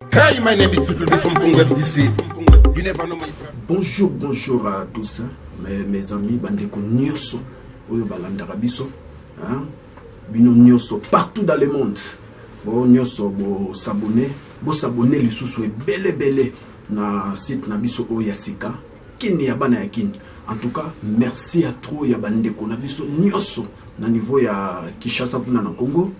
Hey, my name is Triple B from Congo FDC. You never know my Bonjour, bonjour à tous, hein, mes amis, bandeko nyonso oyo balandaka biso, hein, bino nyonso partout dans le monde. Bo nyonso bo s'abonner, bo s'abonner lisusu ebele ebele na site na biso oyo ya sika, Kini ya bana ya Kini. En tout cas, merci à trop ya bandeko na biso nyonso na niveau ya Kinshasa kuna na Congo.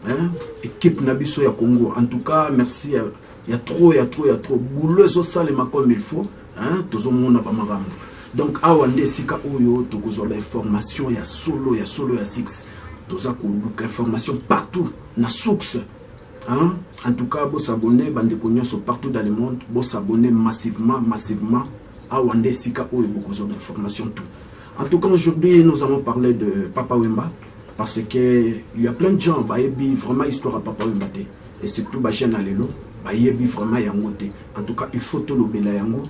Hein? Équipe na biso ya Congo. En tout cas, merci ya, ya trop, ya trop, ya trop. Boulot ezosalema comme il faut. Hein? Tozomona ba makambo. Donc awa nde esika oyo tokozwa ba information ya solo, ya solo, ya six. Toza koluka information partout na source. Hein? En tout cas, bo s'abonner bandeko nyonso partout dans le monde, bo s'abonner massivement, massivement. Awa nde esika oyo bokozwa ba information tout. En tout cas, aujourd'hui, nous allons parler de Papa Wemba parce que il y a plein de gens bayebi vraiment histoire ya Papa Wemba te, et surtout ba jeune ya lelo bayebi vraiment yango te. En tout cas, il faut tolobela yango.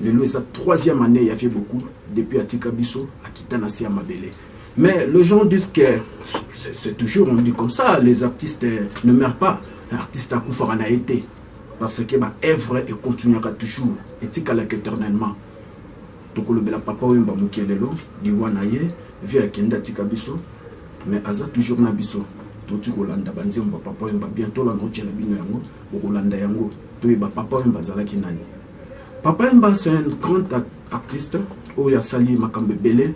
Lelo eza troisième année ya vieux Bokul depuis atika biso, akita na se ya mabele. Mais les gens disent que c'est toujours, on dit comme ça, les artistes ne meurent pas. Artiste akufaka na ye te parce que ba œuvre econtinuera toujours, etikalaka éternellement. Tokolobela Papa Wemba moke lelo, liwa na ye, vie akende atika biso, mais aza toujours na biso. Toti kolanda banzembo ya Papa Wemba, bientôt langa otiela bino yango, bokolanda yango, toyeba Papa Wemba azalaki nani. Papa Wemba, c'est un grand artiste oyo asali makambo ebele.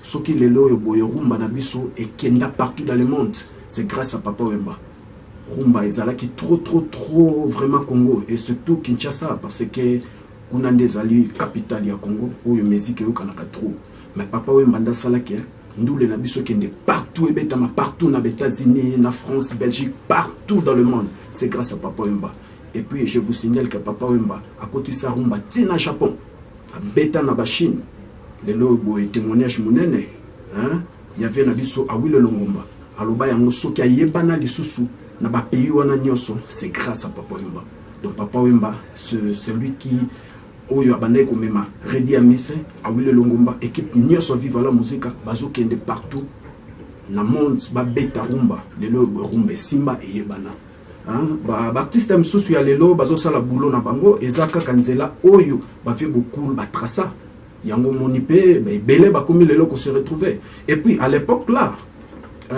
Soki lelo oyo boye rumba na biso ekenda partout dans le monde, c'est grâce à Papa Wemba. Rumba ezalaki trop, trop, trop vraiment Congo et surtout Kinshasa, parce que kuna nde ezali capitale ya Congo oyo musique eyokanaka trop. Mais Papa Wemba nde asalaki ndule na biso ekende partout, ebetama partout na États-Unis, na France, Belgique, partout dans le monde. C'est grâce à Papa Wemba. Et puis je vous signale que Papa Wemba akotisa rumba ti na Japon, abeta na bachine. Lelo boye témoignage monene, hein, ya vie na biso Awilo Longomba aloba yango, soki ayebana lisusu na bapays wana nyonso, c'est grâce à Papa Wemba. Donc Papa Wemba, c'est celui qui oyo abandaki komema Reddy Amisi, Awilo Longomba, équipe nyonso Viva la Musica, bazokende partout na monde babeta rumba. Lelo oyo boye rumba esimba, eyebana. Baartiste mosusu ya lelo bazosala boulot na bango, eza kaka nzela oyo bavie Bokul batraça yango. Moni mpe ebele bakomi lelo kose retrouver. Et puis à l'époque là,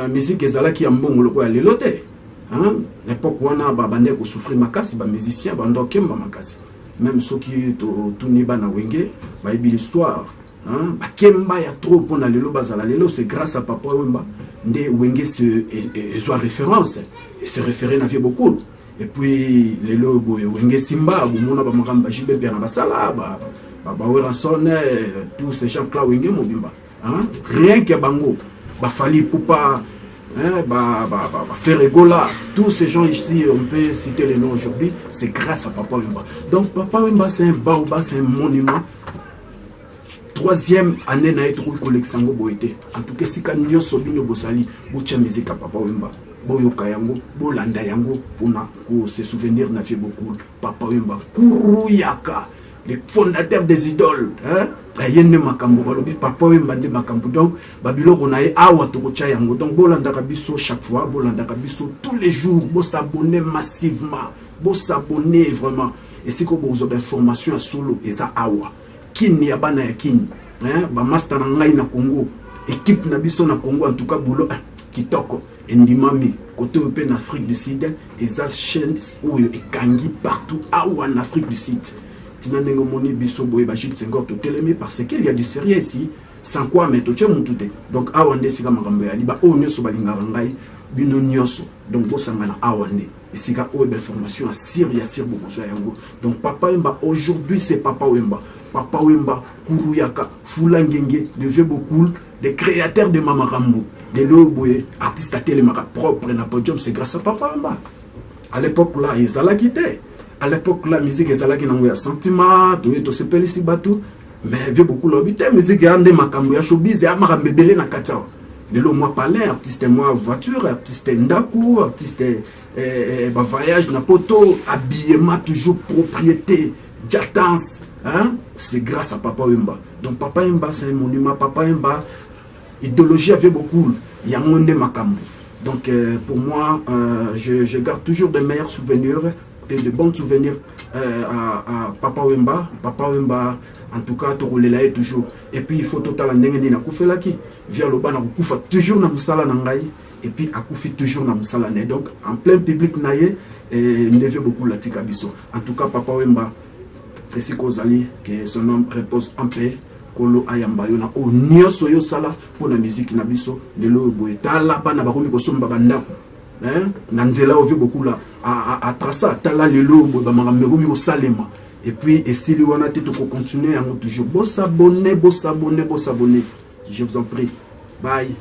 musique ezalaki ya mbongo lokola ya lelo te, hein? Na époque wana babandaki kosouffrir makasi, bamusicien banda okemba makasi. Même soki totuni bana Wenge, bayebi l'histoire, hein? Bakemba ya trop mpona lelo bazala lelo. C'est grâce à Papa Wemba nde Wenge ezwa référence, se référé na vieux Bokul. Et puis lelo boye Wenge simba, bomona bamakambo ba JB Mpiana basala, baWerrason, tous ces gens là, Wenge mobimba, hein? Rien que bango, baFally Ipupa, hein, ba Ferre Gola, tous ces gens ici, on peut citer les noms aujourd'hui, c'est grâce à Papa Wemba. Donc Papa Wemba, c'est un baobab, c'est un monument. Troisième année na ye, tokoki kolekisa yango boye te. En tout cas, esika nyonso bino bosali, botya musique ya Papa Wemba, boyoka yango, bolanda yango mpona kose souvenir na vieux Bokul, Papa Wemba, Kuruyaka, le fondateur des idoles, hein? Ye nde makambo, balobi Papa Wemba nde makambo. Donc babiloko na ye awa tokotya yango. Donc bolandaka biso chaque fois, bolandaka biso tous les jours, bosabonner massivement, bosabonner vraiment. Esika bokozwa bainformation ya solo eza awa, Kini ya bana ya Kini, hein? Bamaster na ngai na Congo, équipe na biso na Congo, en tout cas boulot kitoko endimami kote oyo. Mpe na Afrique du Sud, eza chaîne oyo ekangi partout awa na Afrique du Sud. Ntina ndenge omoni biso boye, bajules Senghor, totelemi parce qu'il y a du sérieux ici, sans quoi mais totie mutu te. Donc awa nde esika makambo eyali. Baoyo nyonso balingaka ngai, bino nyonso, donc bosangana awa nde esika oyo bainformation ya sûr, ya sûr, bokozwa yango. Donc Papa Wemba aujourd'hui, c'est Papa Wemba, Papa Wemba Kuruyaka Fula Ngenge, le vieux Bokul, le créateur de Mamarambo. Lelo boye artiste atelemaka propre na podium, c'est grâce à Papa Wemba. À l'époque là, ezalaki te. À l'époque là, musique ezalaki nango ya sentiment, toye tosepelisi bato. Mais vieux Bokul alobi te, musique ya nde makambo ya showbiz, ya makambo ebele na kati awa. Lelo mwa palais, artiste mwa voiture, artiste ndaku, artiste bavoyage na poto, habillement toujours, propriété jatance, hein? C'est grâce à Papa Wemba. Donc Papa Wemba, c'est un monument. Papa Wemba, idéologie avait beaucoup, yango nde makambo. Donc pour moi, je garde toujours de meilleurs souvenirs. Et de bons souvenirs à Papa Wemba. Papa Wemba, en tout cas, tokolela ye toujours. Et puis il faut totala ndenge nini akufelaki. Vieux aloba: nakokufa toujours na mosala na ngai. Et puis akufi toujours na mosala na ye, donc en plein public na ye nde vieux Bokul atika biso. En tout cas, Papa Wemba, esika ozali, que son âme repose en paix. Kolo ayamba yo na oyo nyonso oyo osala mpo na miziki na biso. Lelo oyo boye, tala bana bakomi kosomba bandako na nzela oyo vieux Bokul atraça. Tala lelo oyo boye, bamakambo ekomi kosalema. Et puis esili wana te, tokocontinue yango toujours. Bos'abonner, bos'abonner, bos'abonner, je vous en prie. Bye.